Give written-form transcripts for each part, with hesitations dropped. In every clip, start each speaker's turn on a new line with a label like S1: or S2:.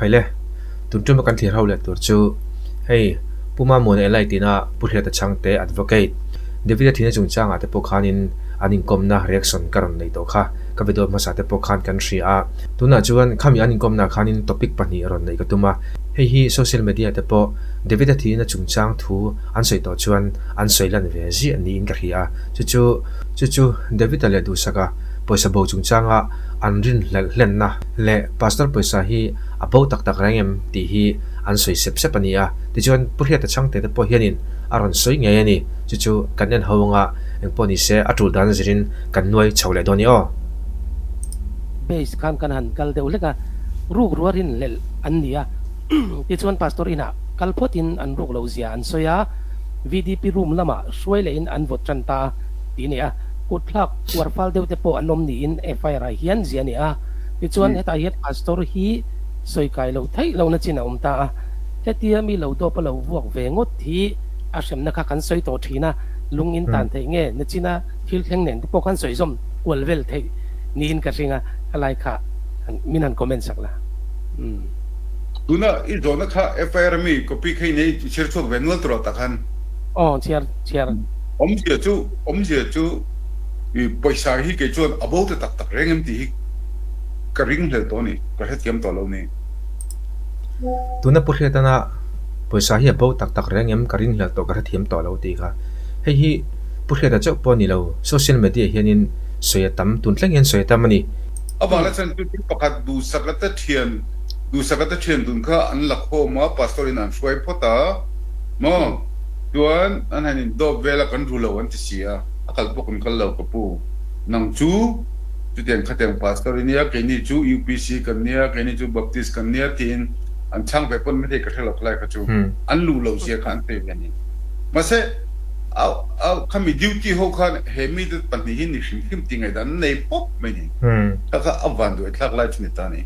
S1: Khaile, tun tuma kan thlir ho leh tur chu hei Pu Mamuana Elite ina Pu Hriata Chhangte Advocate David-a thihna chungchangah te pawh khanin an inkawmna reaction ka rawn nei tawh kha ka video hmasa te pawh khan kan hria a. Tunah chuan khami an inkawmnaah khanin topic pahnih rawn neih ka tum a, hei hi social media te pawh David-a thihna chungchang thu an sawi tawh chuan an sawi lan ve ziah niin ka hria a, chu chu chu chu David-a leh Duhsaka pawisa bo chungchanga an rinhlelh hlenna leh Pastor pawisa hi a bo tak tak reng em tih hi an sawi sep sep a ni a, tichuan Pu Hriata Chhangte te pawh hianin a rawn sawi ngei a ni, chu chu kan en ho anga engpawh ni se a tul dan zirin kan nuai chho leh dawn i aw.
S2: Base khan kan han kal deuh hlek a, ruk rua rinhlelh an ni a, tichuan Pastor inah kal phawtin an ruk loh zia an sawi a, VDP room lamah hruai lehin an vawt tan ta a ti a ni a, kut thlak uar fal deuh te pawh an awm niin FIR ah hian zia a ni a, tichuan hetah hian Pastor hi sawi kai loh theih lohna chin a awm ta a, hetia mi lo dawp a lo vuak ve ngawt hi a hremna kha kan sawi tawh thin a, lung in tan theih nge nachina thil thleng nen te pawh khan sawi zawm kual vel theih niin ka hring a, helai kha min han comment sak la. Umm.
S3: Tuna i zawhna kha FIR mi copy kha i nei i chhiar chhuak ve nual tawh tak han.
S2: Aw chhiar chhiar.
S3: Awmzia chu awmzia chu i pawisa hi kei chuan a bo ta tak tak reng em tih hi ka ring hlel tawh a ni, ka hrethiam tawh lo ni.
S1: Tuna Pu Hriatana pawisa hi a bo tak tak reng em ka ring hlel tawh ka hrethiam tawh lo tih kha. Hei hi Pu Hriata chauh pawh a ni lo, social media hianin sawi a tam, tun thleng hian sawi a tam a ni.
S3: Amah la chan chu thil pakhat duhsak a ta thian duhsak a ta thian dun kha an la khawm a, pastor in an hruai phawt a maw? Chuan an han in dawp vel a kan ru lo an ti si a, a kal pawh kan kal lo ka pu. Nang chu chutiang khatiang pastor i nia, keini chu UPC kan nia, keini chu Baptist kan nia tiin an chhang ve pawn maithei ka hre lo khalai kha chu an luh lo zia kha an sawi ve a ni. Mahse a a khami duty ho khan he mite pahnih hi ni hrim hrim tih ngaihdan an nei pawp mai ni. Kha kha a vanduai thlak lai chu ni ta ni.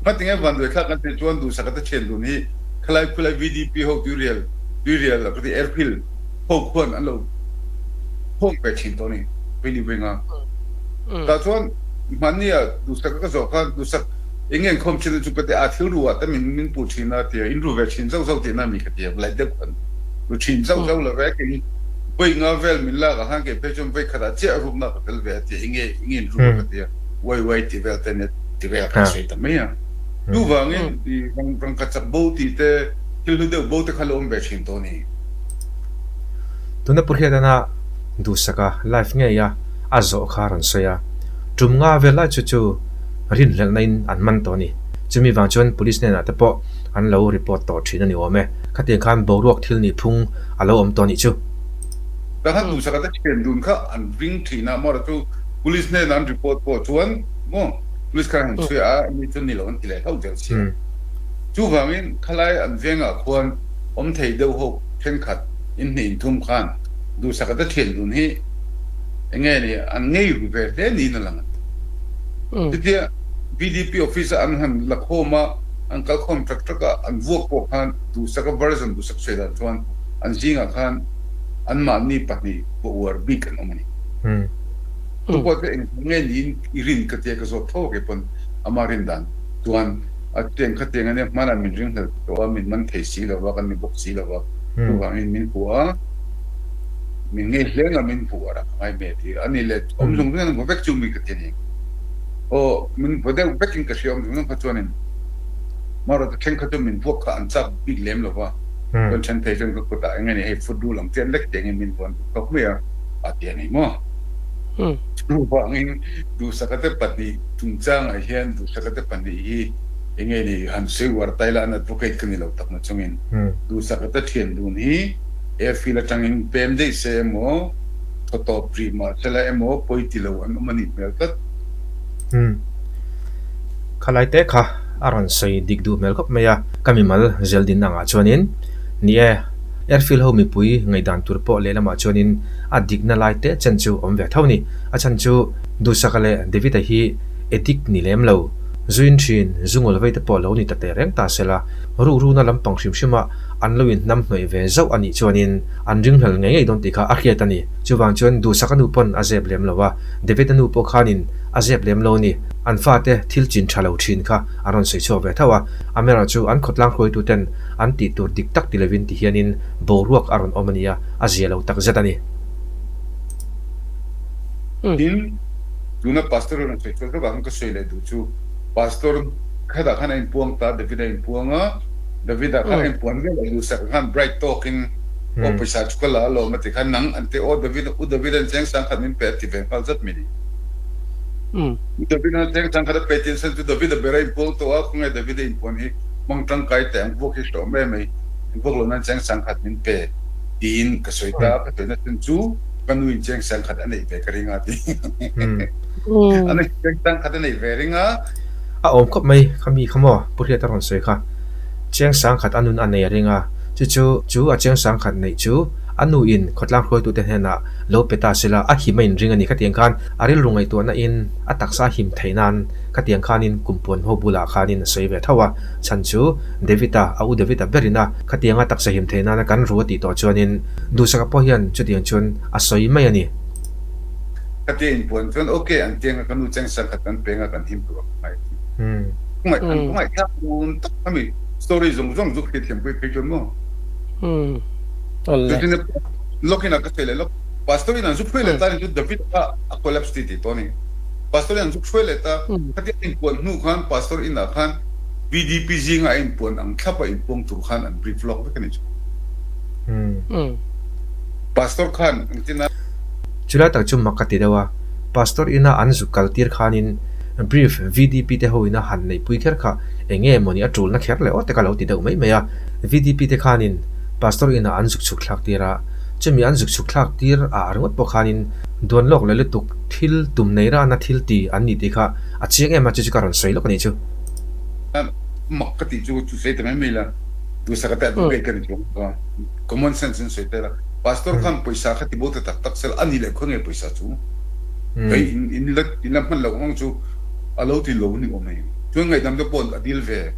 S3: Hmatinge vanduai thlak kan tih chuan duhsak ata thian dun hi khalai khulai VDP ho tuirial tuirial ka ti airfield ho khuan an lo khawm ve thin tawh ni Vini Winga. Tah chuan hmanni ah duhsak ka zawh khan duhsak eng nge khawm thin chu ka ti a thil ru ah te min min puh thin a tia in ru ve thin zauh zauh tihna mi ka ti a lai deuh khan ru thin zauh zauh lo ve kei vawi nga vel min lak ah khan kei phei chuan vawi khat ah chiah rukna ka tel ve a tia eng nge eng nge in ru a ka ti a uai uai tih vel te nia ti vel kha sawi ta mai a chuvangin i rangka chak bo tih te thil hlu deuh bo te kha lo awm ve thin tawh a ni.
S1: Tuna Pu Hriatana duhsaka live ngei a a zawh kha a rawn sawi a, tum nga vel lai chu chu rinhlelhna in an man tawh a ni. Chumi vang chuan police hnenah te pawh an lo report tawh thin a ni awm e. Khatiang khan boruak thil nih phung a lo awm tawh a nih chu.
S3: Ka khan duhsak a te thian dun kha an ring thin a, amaherawh chu police hnenah an report pawh chuan maw police khan an han chhui a, mi chu ni lo an ti leh hlauh zel si a. Chuvangin khalai an vengah khuan awm thei deuh ho thenkhat inhnih inthum khan duhsak a te thian dun hi eng nge ni an ngei ru ve hle niin a lang a. Chutia VDP office a an han la khawm a, an kal khawm tak tak a, an vuak pawh khan duhsak a version duhsak sawi dan chuan an zingah khan anmahni pahnih pawh uar bik an awm a ni. Chu pawh chu eng nge niin i rin ka tia ka zawt tho kei pawn ama rin dan chuan a chutiang khatiang ania hmanah min ringhlel tawh a, min man thei si lo va, kan ni bawk si lo va, chuvangin min hua a. Min ngei hle nga min hmuh a rak ngai me ti a ni le awm zung zung an vaw vek chu mi ka ti a ni. Aw min vaw deuh vek in ka hria awm zung zung kha chuan in marawh chu thenkhat chu min vuak kha an chak bik lem lo va, chuan then phei chuan ka kut ah eng nge ni hei foot rule ang chian lek tiang in min vuan duh tawk mai a a ti a ni maw. Chuvangin duhsaka te pahnih chungchangah hian duhsaka te pahnih hi eng nge ni han sawi uar ta ila an advocate ka ni lo tak na chungin duhsaka te thian dun hi Airfield atangin pem daih se emaw, thaw tawp rih mah sela emaw pawi ti lo an awm a nih hmel tlat.
S1: Umm. Khalai te kha a rawn sawi dik duh hmel khawp mai a, ka mimal zel din angah chuanin, ni e, Airfield ho mipui ngaihdan tur pawh lehlamah chuanin a dikna lai te chen chu awm ve tho ni. A chhan chu Duhsaka leh David-a hi addict ni lem lo, zuin thin, zungul vei te pawh lo ni ta teh reng ta sela, ruhruna lampang hrim hrima an lo inhnam hnawih ve zauh a nih chuanin an ringhlel ngei ngei dawn tih kha a hriat a ni. Chuvang chuan Duhsaka nu pawn a zep lem lo a, David-a nu pawh khanin a zep lem lo ni. An fate thil chin tha lo thin kha an rawn sawi chhuak ve tho a, amaherawhchu an khawtlang hruaituten an tih tur dik tak ti lovin ti hianin boruak a rawn awm a nia, a zia lo tak zet a ni.
S3: Tin, tuna Pastor a rawn sawi chhuak zauh ah khan ka sawi leh duh chu, Pastor khatah khan a inpuang ta, David a inpuang a, David-a kha a inpuan viau a duhsak ang khan bright tawkin aw pawisa chu ka la alawm a ti khan nang an ti aw David u David-a'n cheng sangkhat min pe a ti ve nghal zat mai ni. U David-a'n cheng sangkhat a pe tih an sawi chu David-a ber a inpuang tawh a, khawnge David-a inpuan hi hmang tangkai teh ang vuak hi hrehawm em mai, in vuak lo nan cheng sangkhat min pe tiin ka sawi ta a, ka sawina chhan chu ka nu in cheng sangkhat a neih ve ka ring a ti. A nu in cheng sangkhat a neih ve ring a.
S1: A awm khawp mai khami kha maw Pu Hriata rawn sawi kha. Chiang sangkhat a nun a nei a ring a, chu chu chu a chiang sangkhat neih chu a nu in khawtlang hruaitute hnenah lo pe ta sela a him a inring a ni. Khatiang khan a rilru ngaihtuahna in a taksa a him theih nan khatiang khanin kumpuan ho bulah khanin a sawi ve tho a, chhan chu David-a a u David-a berin a khatianga taksa him theih nana kan ru a tih tawh chuanin Duhsaka pawh hian chutiang chuan a sawi mai a ni.
S3: Khatia inpuan chuan ok an tianga ka nu chiang sangkhat kan peng a kan him tur a ka ngaih a ti. Khawngaih an khawngaih thlak dun tak ami story zawng zawng zuk hriat thiam pui phei chuan maw. Chutin lawk in a ka sawi leh lawk pastor in an zuk hruai leh ta ni chu David kha a collapse ti tih tawh a ni. Pastor in an zuk hruai leh ta khatia inpuan hnu khan pastor in ah khan VDP zinga a inpuan ang thlap a inpuang tur khan an brief lawk vek a ni chu. Pastor khan engtin a.
S1: Chulai tak chu mak ka ti deuh a, Pastor ina an zuk kal tir khanin brief VDP te ho ina han neihpui kher kha eng nge mawni a tulna kher leh aw te ka lo ti deuh mai mai a. VDP te khanin Pastor ina an zuk chhuk thlak tir a, chumi an zuk chhuk thlak tir ah ringawt pawh khanin duan lawk leh lutuk thil tum nei rana thil ti an ni tih kha a chiang em a, chu chu ka rawn sawi lawk a nih chu.
S3: Mak ka tih chu chu sawi ta mai mai la, duhsak ate advocate ka ni chuang lo a, common sense in sawi ta ila. Pastor khan pawisa kha ti bo ta tak tak sel a ni leh khaw nge pawisa chu kei in in la in la hman loh ang chu a lo ti lo ni awm e. Chuan ngaihdam te pawh a dil ve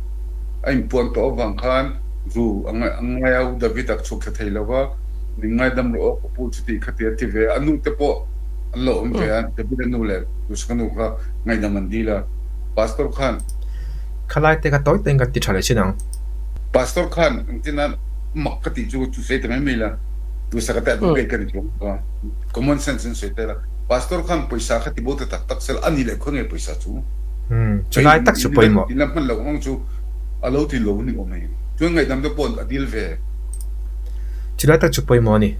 S3: a inpuan tawh avang khan zu a ngai a u David a chhuk thla thei lo va min ngaidam rawh aw ka pu chuti khati a ti ve a nu te pawh an lo awm ve a David a nu leh Duhsaka nu kha ngaihdam an dil a Pastor khan
S1: Khalai te kha tawi tawiin kan ti tha leh chin ang.
S3: Pastor khan engtin a mak ka tih chu chu sawi ta mai mai la, duhsak ate advocate ka ni chuang lo a, common sense in sawi ta ila, pastor khan pawisa kha ti bo ta tak tak sela a ni leh khaw nge pawisa chu
S1: Chu lai tak chu pawimawh.
S3: In la hman loh ang chu a lo ti lo ni awm e, chuan ngaihdam te pawh a dil ve.
S1: Chu lai tak chu pawimawh a ni,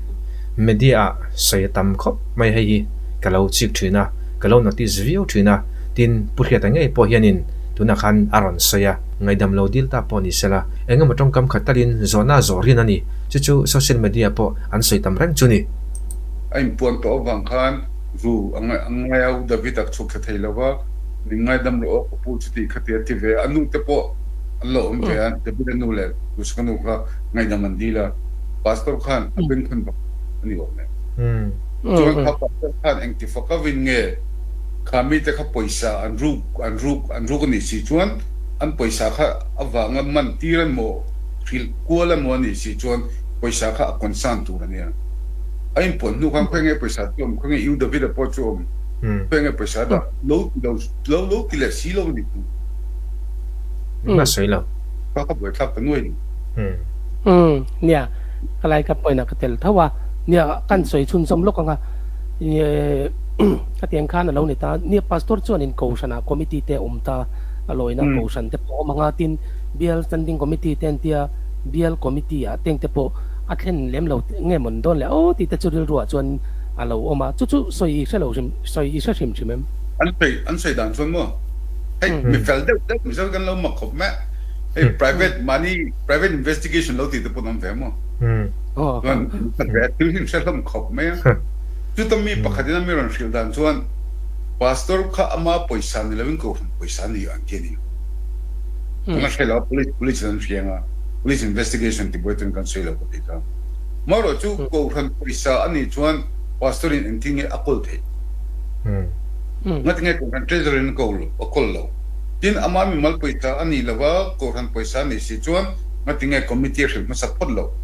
S1: media ah sawi a tam khawp mai hei hi ka lo chik thin a, ka lo notice viau thin a, tin Pu Hriata ngei pawh hianin tunah khan a rawn sawi a, ngaihdam lo dil ta pawh ni sela, Engemaw tawngkam khat talin zawhna a zawh rin a ni. Chu chu social media pawh an sawi tam reng chu ni.
S3: A inpuan tawh avang khan zu a ngai a, U David a chhuk thla thei lo va, min ngaidam rawh aw ka pu chuti khati a ti ve a, a nu te pawh an lo awm ve a, David a nu leh Duhsaka nu kha ngaihdam an dil a, Pastor khan a bengkhawn bak a ni awm e. Chuan kha Pastor khan engti fak avin nge kha mite kha pawisa an ruk an ruk an ruk a nih si chuan an pawisa kha avanga man tir an maw, hrilh kual emaw a nih si chuan pawisa kha a concern tur a nia. A inpuan hnu khan khawi nge pawisa chu awm, khawi nge U David-a pawh chu awm, khawi nge pawisa dah lo ti lo, lo lo ti leh si lo a ni thung.
S1: Engmah sawi lo.
S3: Kha ka buaithlak ta nuai ni.
S2: Umm nia, ka lai ka point ah ka tel tho a, nia kan sawi chhunzawm lawk ang a, khatiang khan a lo ni ta, nia pastor chuan in kohhran ah committee te a awm ta. A lawina kohhran te pawh a awm ang a, tin Bial Standing Committee te an tia, Bial Committee ah teng te pawh a thlen lem lo nge mawn dawn le aw tih te chu rilruah chuan a lo awm a, chu chu sawi i hre lo hrim, sawi i hre hrim hrim em?
S3: An sawi, an sawi dan chuan maw hei mi fel deuh deuh Mizo kan lo mak khawp mai, hei private mahni private investigation lo tih te pawh an awm ve maw? Chuan khat ve a thil hi an hre hlawm khawp mai a, chuta mi pakhatin a mi rawn hrilh dan chuan, Pastor kha ama pawisa ni loin kohhran pawisa ni an ti a ni. Kan la hre lo a, police police an hriang a, police investigation ti buai chuan kan sawi lo ka ti kha. Marawh chu kohhran pawisa a nih chuan pastor in engtin nge a kawl theih? Ngati nge kohhran treasury in a kawl a kawl lo? Tin ama mimal pawisa a nih lova kohhran pawisa a nih si chuan ngati nge committee a hrilh hmasa phawt lo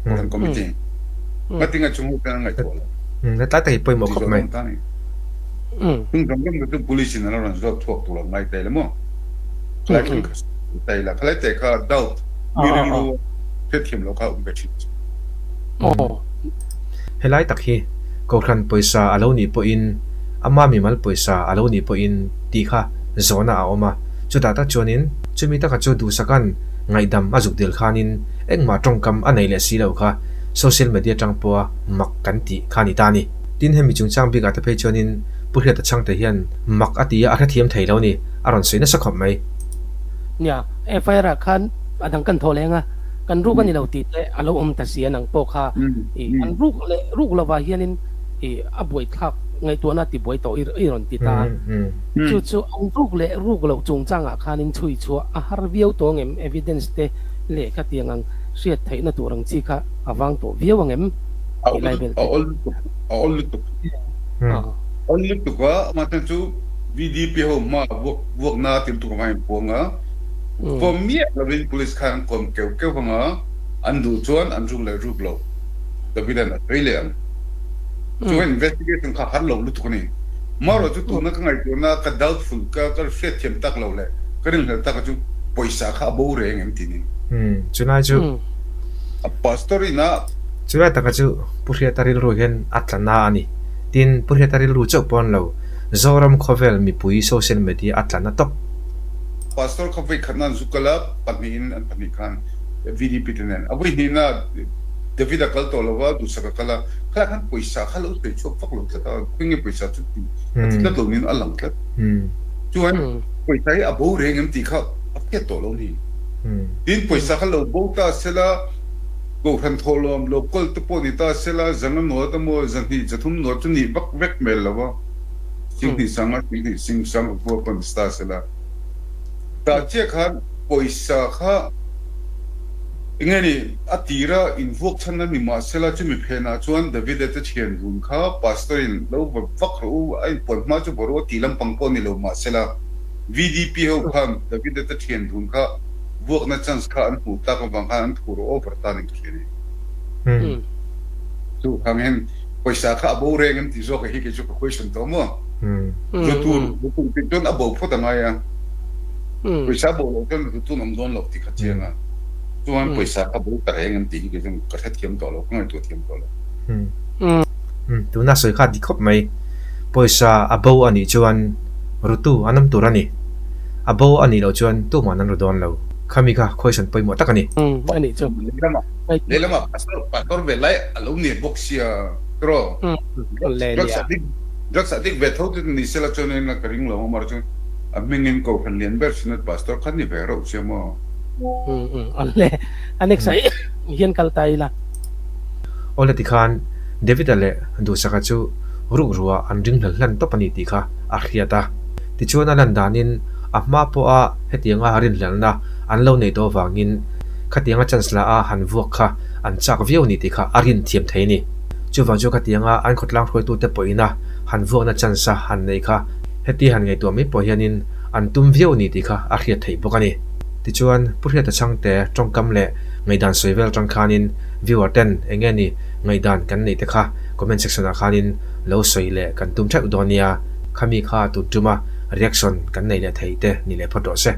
S3: kohhran committee? Ngati nge chung ho ten an ngaihtuah lo?
S1: Hetlai tak hi pawimawh khawp mai.
S3: Chung zawng zawng te chu police in an rawn zawt chhuak tur ang ngai ta ila maw? Khalai thleng kha sawi ta ila, khalai te kha doubt mi rilru hriatthiam loh kha a awm ve thin a chu.
S1: Helai tak hi Kohhran pawisa a lo nih pawhin ama mimal pawisa a lo nih pawhin tih kha zawhna a awm a, chutah tak chuanin chumi taka chu duhsaka'n ngaihdam a zuk dil khanin engmah tawngkam a nei leh si lo kha social media atang pawha mak kan tih kha a ni ta a ni. Tin, hemi chungchang bikah te phei chuanin Pu Hriata Chhangte hian mak a ti a, a hrethiam thei lo ni, a rawn sawi nasa khawp mai.
S2: Nia, FIR ah khan a dang kan thaw leng a, kan ruk a ni lo tih te a lo awm ta si a, nang pawh kha i an ruk leh ruk lovah hianin i a buaithlak ngaihtuahna ti buai tawh i rawn ti ta a. Chu chu an ruk leh ruk loh chungchangah khanin chhui chhuah a har viau tawh ang em, evidence te leh khatiang ang hriat theihna tur ang chi kha a vang tawh viau ang em tih lai vel
S3: te. A awl lutuk, a awl lutuk. A awl lutuk a, amah chuan chu VDP ho hma vuak vuakna a tir tuk avangin an puang a, form miah lovin police khan an kawm keuh keuh vang a, an duh chuan an ruk leh ruk lo David-a'n a sawi leh ang. Chuan investigation kha har lo lutuk a ni. Marawh chu tuna ka ngaihtuahna ka doubtful ka ka hriatthiam tak lo leh ka rinhlelh tak chu pawisa kha a bo reng em tih ni.
S1: Chulai chu.
S3: A pastor in a.
S1: Chulai taka chu Pu Hriata rilru hian a tla na a ni. Tin, Pu Hriata rilru chauh pawn lo, Zoram khawvel mipui social media a tla na tawp.
S3: Pastor kha vawi khatna an zu kal a, pahnihin an pahnih khan VDP te nen. A vawi hnihna David a kal tawh lo va, Duhsak a kal a, khalai khan pawisa kha lo sawi chhuak vak lo tlat a, khawi nge pawisa chu tih a ti tlat lo niin a lang tlat. Chuan pawisa hi a bo reng em tih kha a hriat tawh lo ni. Tin, pawisa kha lo bo ta sela, Kohhran thawhlawm lo kawl te pawh ni ta sela, zanga nawt emaw, zahnih zathum nawt chu nih vak vek hmel lo a, singhnih sanga singhnih sing sang vua pawh ni ta sela. Tah chiah khan pawisa kha enge ni a tira invuak chhan a ni mah sela, chumi phenah chuan Davida te thian dun kha Pastor in lo va vak rawh u, a inpuan hma chu va rawh tih lampang pawh ni lo mah sela, VDP ho khan Davida te thian dun kha Vuakna chance kha an hmuh tak avang khan an phur over ta ning ka hria ni. Chu vang hian pawisa kha a bo reng em tih zawk hi kei chu ka question tawh maw. Zu tur zu tur tih chuan a bo phawt a ngai a. Pawisa bo loh chuan zu tun awm dawn loh tih kha chiang a. Chuan pawisa kha bo ta reng em tih hi kei chuan ka hrethiam tawh lo, ka ngaihtuah thiam tawh lo.
S1: Tuna sawi kha a dik khawp mai. Pawisa a bo a nih chuan rutu an awm tur a ni. A bo a nih loh chuan tuman an ru dawn lo. Khami kha khawisawn pawimawh tak a ni.
S2: Umm a nih chu.
S3: Lehlamah lehlamah pastor pastor ve lai a lo ni bawk sia tiraw. Drugs addict drugs addict ve tho chu ni sela chuan in ka ring lo amar chu a hmingin kohhran lian ber synod pastor kha ni ve reuh sia maw.
S2: Umm umm awle a next ah hian kal ta ila.
S1: Awle tikhan David-a leh Duhsaka chu rukruah an ring hlel hlan tawp a ni tih kha a hriat a. Tichuan a lan danin a hma pawha hetianga rinhlelhna an lo neih tawh avangin khatianga chance la a han vuak kha an chak viau ni tih kha a rin thiam thei a ni. Chuvang chu khatianga an khawtlang hruaitute pawhina han vuakna chance a han neih kha heti han ngaihtuah mai pawh hianin an tum viau ni tih kha a hriat theih bawk a ni. Tichuan Pu Hriata Chhangte tawngkam leh ngaihdan sawi vel atang khanin viewer ten eng nge ni ngaihdan kan neih te kha comment section ah khanin lo sawi leh kan tum theuh dawn nia. Khami kha tun tuma reaction kan nei leh thei te ni leh phawt rawh se.